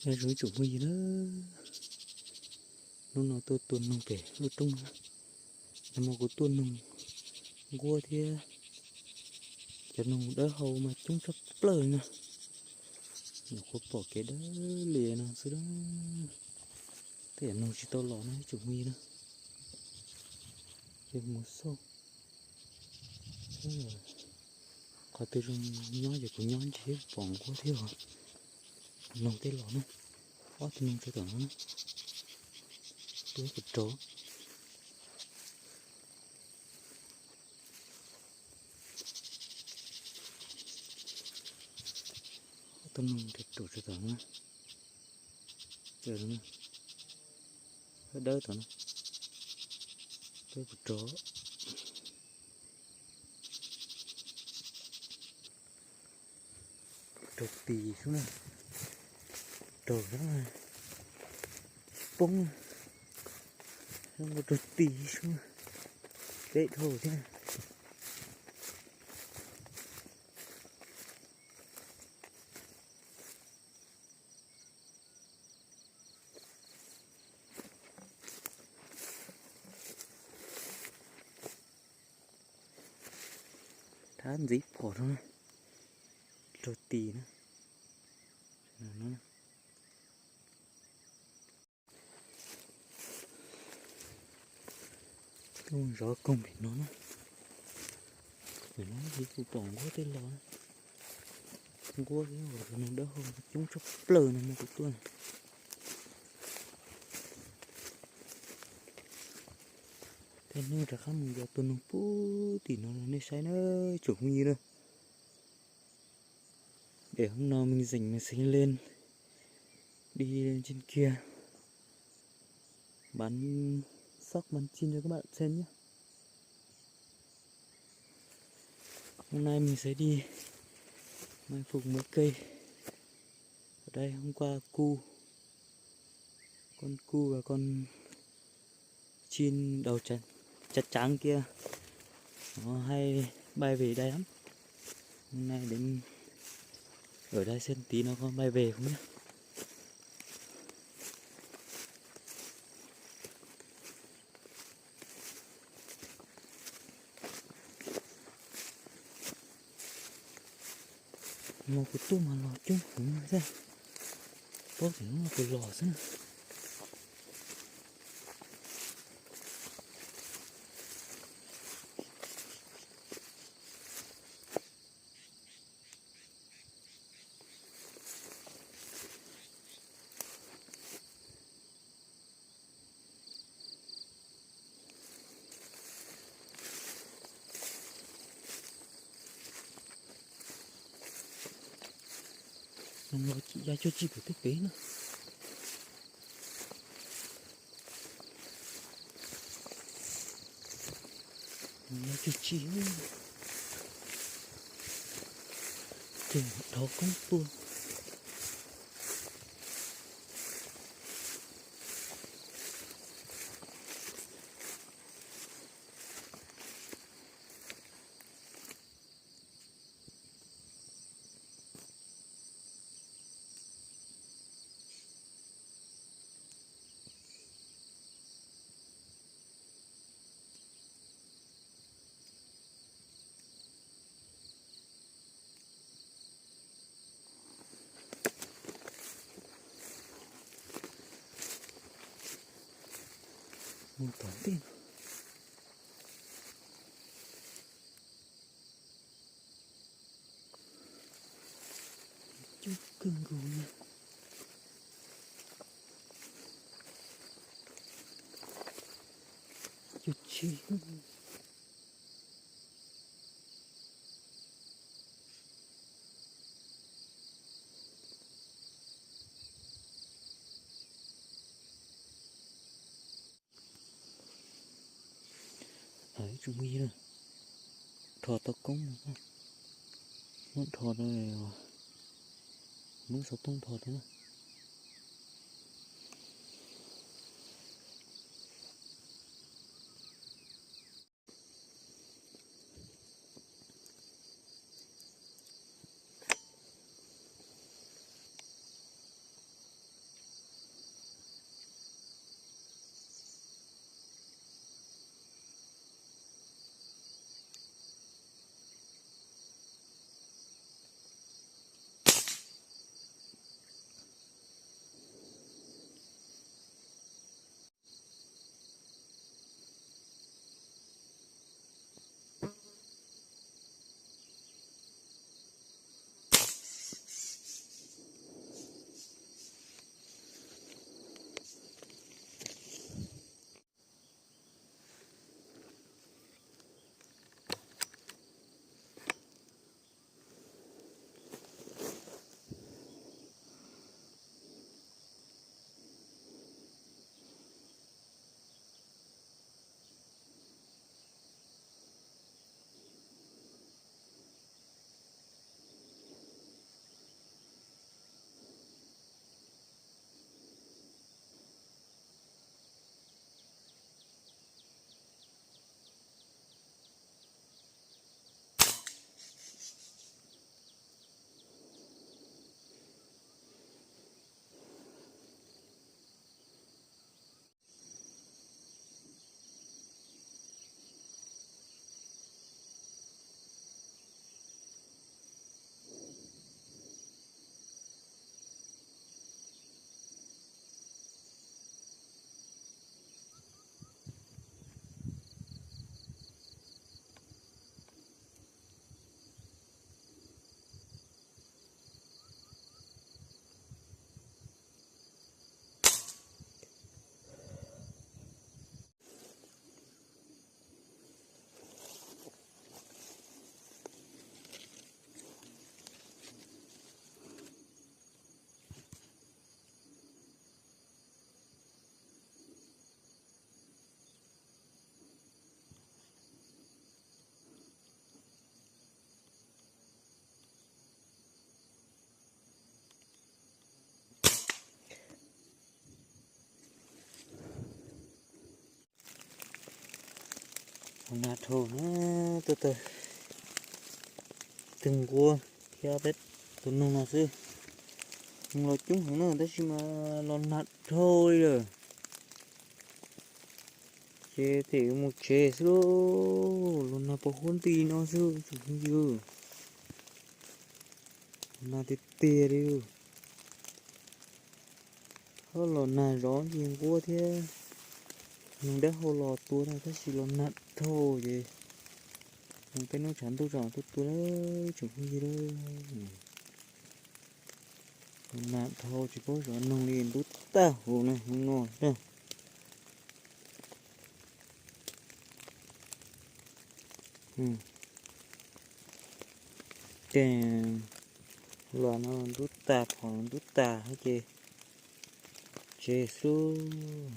Nyob zoo ib tsoom phooj ywg na, hnub no tuaj tua noog pem lub roob no. Nag hmo kuv tuaj noog nquab thiab cov noog dawb hau mas coob tshaj plaws na. Nyuam qhuav pom kev dawb lias no xwb, tej yam noog tsis tau los na ib tsoom phooj ywg na. Ces mus xauj qhov twg zoo nyob ces kuv nyob ntsis pom nquab thiab os. Noog tej los na, ob tug noog rau tom no na, tuaj ib puas rau. Ob tug noog rau tom no, dawb tom no, tuaj ib puas rau. Rau tis sub na, rau sab tsis poob, zoo nkaus rau tis sub, deb dhau thiab. Thab ntxiv phom rau, rau tis na. Tuaj zov koog pem no na. Pem no kuv pom nquab tej los, nquab thiab tus noog dawb hau coob tshaj plaws no mas kuv tuaj. Tej hnub rov qab mus yos tua noog puag tim no nej saib na tsoom phooj ywg na. Để hôm nào mình rảnh mình sẽ lên đi lên trên kia bắn sóc bắn chim cho các bạn xem nhé. Hôm nay mình sẽ đi mai phục mấy cây. Ở đây hôm qua cu, con cu và con chim đầu trắng, trắng trắng kia, nó hay bay về đây lắm. Hôm nay đến ở đây xem tí nó có bay về không nhé. Mas kuv tuaj mas los coob heev xwb, paub tias hnub no kuv los xwb na. Noog los ya cuag tsi pem tej pem na. Noog ya cuag tsi, ces dhov koob tuaj. Mus tom ntej no. Coob kawg nkaus li. Cuag tsi. Ib tsoom phooj ywg, rho tau koob no, muab rho rau, muab xov tooj rho thiab na. Nag dhau na, tuaj tawg tug nquab thiab peb tus noog no xwb. Noog los coob heev na tab sis mas los nag dhau li lawm. Ces tes mus tsev xwb lauj, los nag puas huab nti no xwb tsoom phooj ywg. Nag tiag tiag li. Ho los nag zov ntsia nquab thiab noog dawb hau los tua na tab sis los nag dhau ces mus peb hnub tshav ntuj tso tuaj tua lawm tsoom phooj ywg lawm. Los nag dhau tsis paub zov noog li ntub tag huv na hnub no. Ces los no ntub tag, phom ntub tag ces tsev xwb.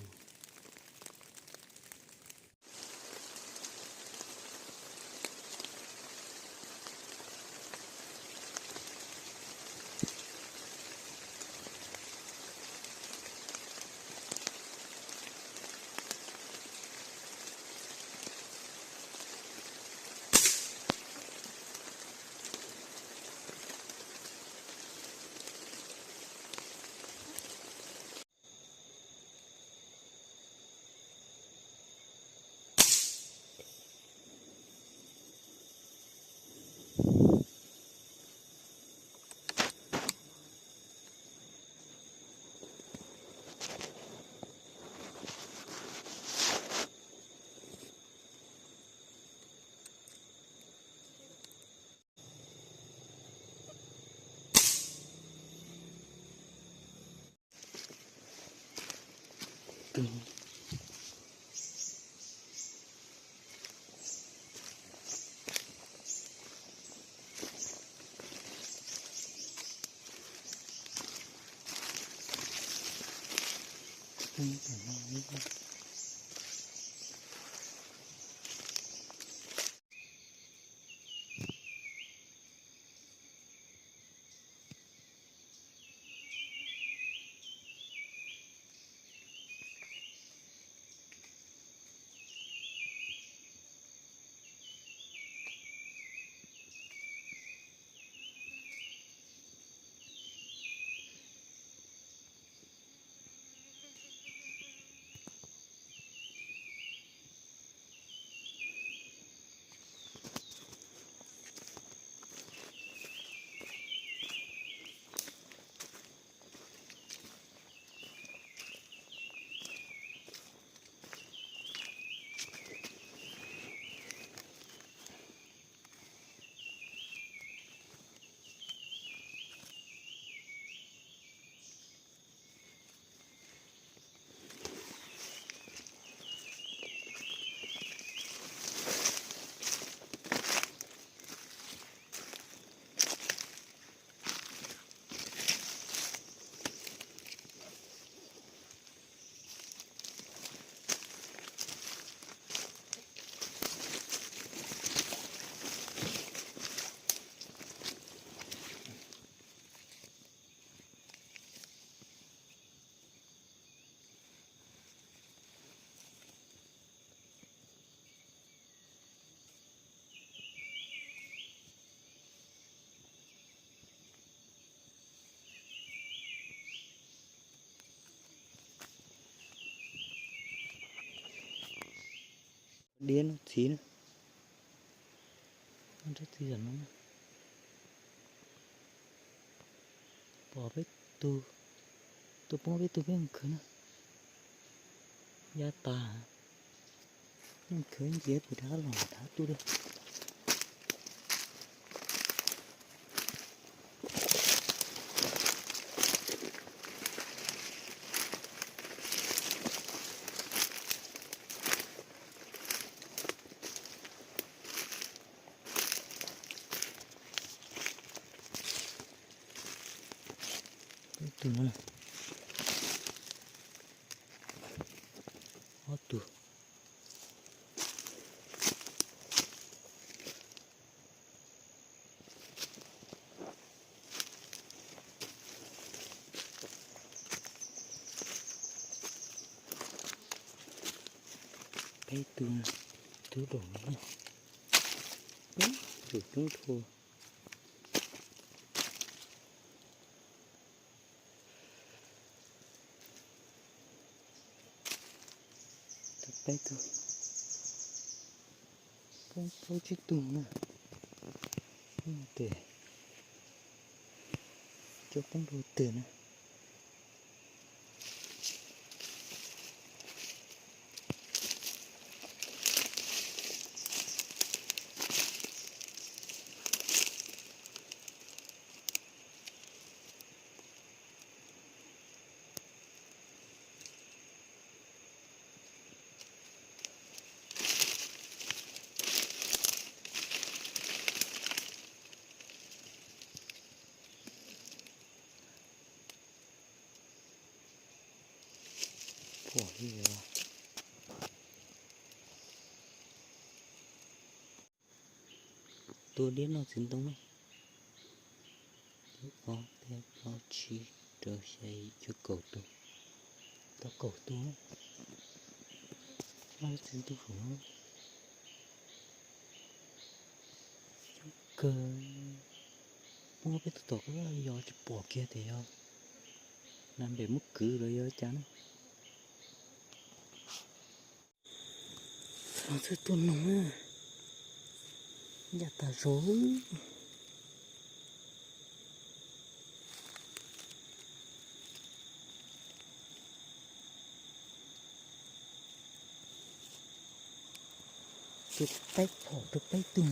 Diab no txiv na. Pom peb tug, tuaj poob peb tug peb mus khwv na. Ya tas, mus khwv ntsia puas rov los rov tuaj. Tus no, ob tug. Peb tug, tus Lub daum no, tsum coob dhau. Tau peb tug, poob plaub tsib tug na. Tes cua poob dua twg na. Pom li os. Tua diab noj txiv ntoo na. Ib ob peb plaub tsib rau xya yim cuaj kaum tug. Tau kaum tug na. Noj txiv ntoo saum no. Coob kawg. Muab peb tus tom ko yog tsis pom kiag tias yog nas npem muab kwv los yog cas na. Los txog tuaj noog na, ncaj tag zog. Tus peb phom tus peb tug,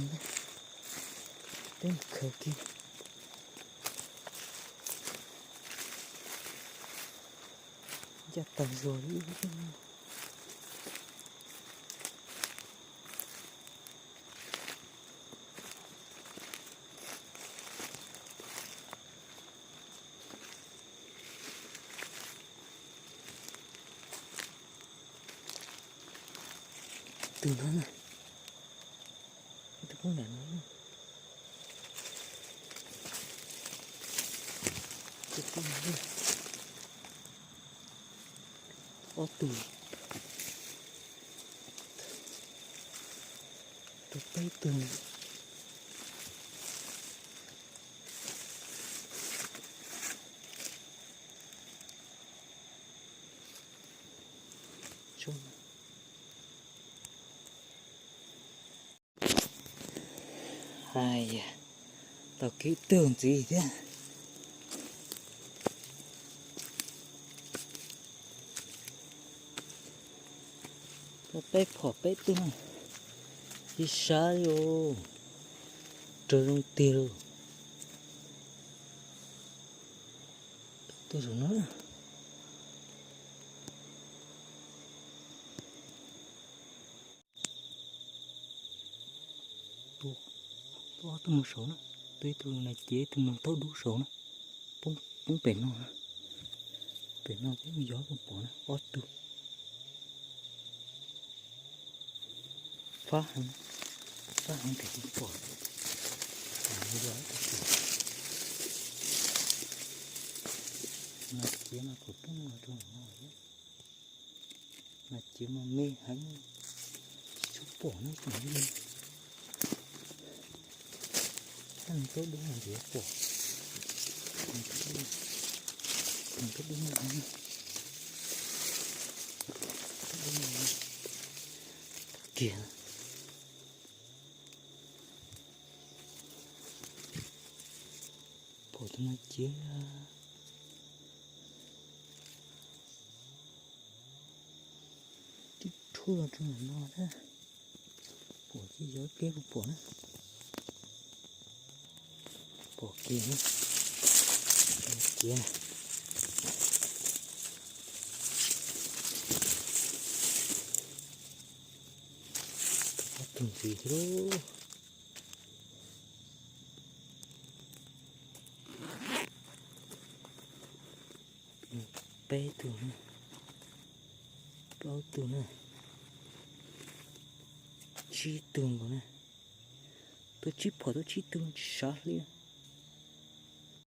peb mus khaws kiag. Ncaj tag zog li. Tus no na, tus poob nram no. Tus poob no, ob tug, tus peb tug. Hais yam, tau kiv tug ntxiv thiab. Tau peb phom peb tug, tsis sab li os, raug zoo tiag lauj. Tuaj saum no. Tua ob tug mus saud na, tua ib tug nas ciav ib tug noog taub dub saud na, poob pem no na, pem no peb mus yog puas pom na, ob tug. Fab heev, fab heev tiam sis pom, yog ib tug nas ciav mas kom poob los rau no thiab. Nas ciav mas me heev, tsis tshua pom na, pom li. Thab noog taub dub no ntiav pom, noog taub dub no, taub dub no, kiag. Pom tus nas ciav tib rhuaj los rau ntawm no thiab. Pom ces yog ib pliag kuj pom na. Pom kiag na. Nas ciav na. Ob tug ntxiv thiab lauj. Peb tug na, plaub tug na, tsib tug nkaus na. Tuaj tsib phom tuaj tsib tug tsis sab hli na.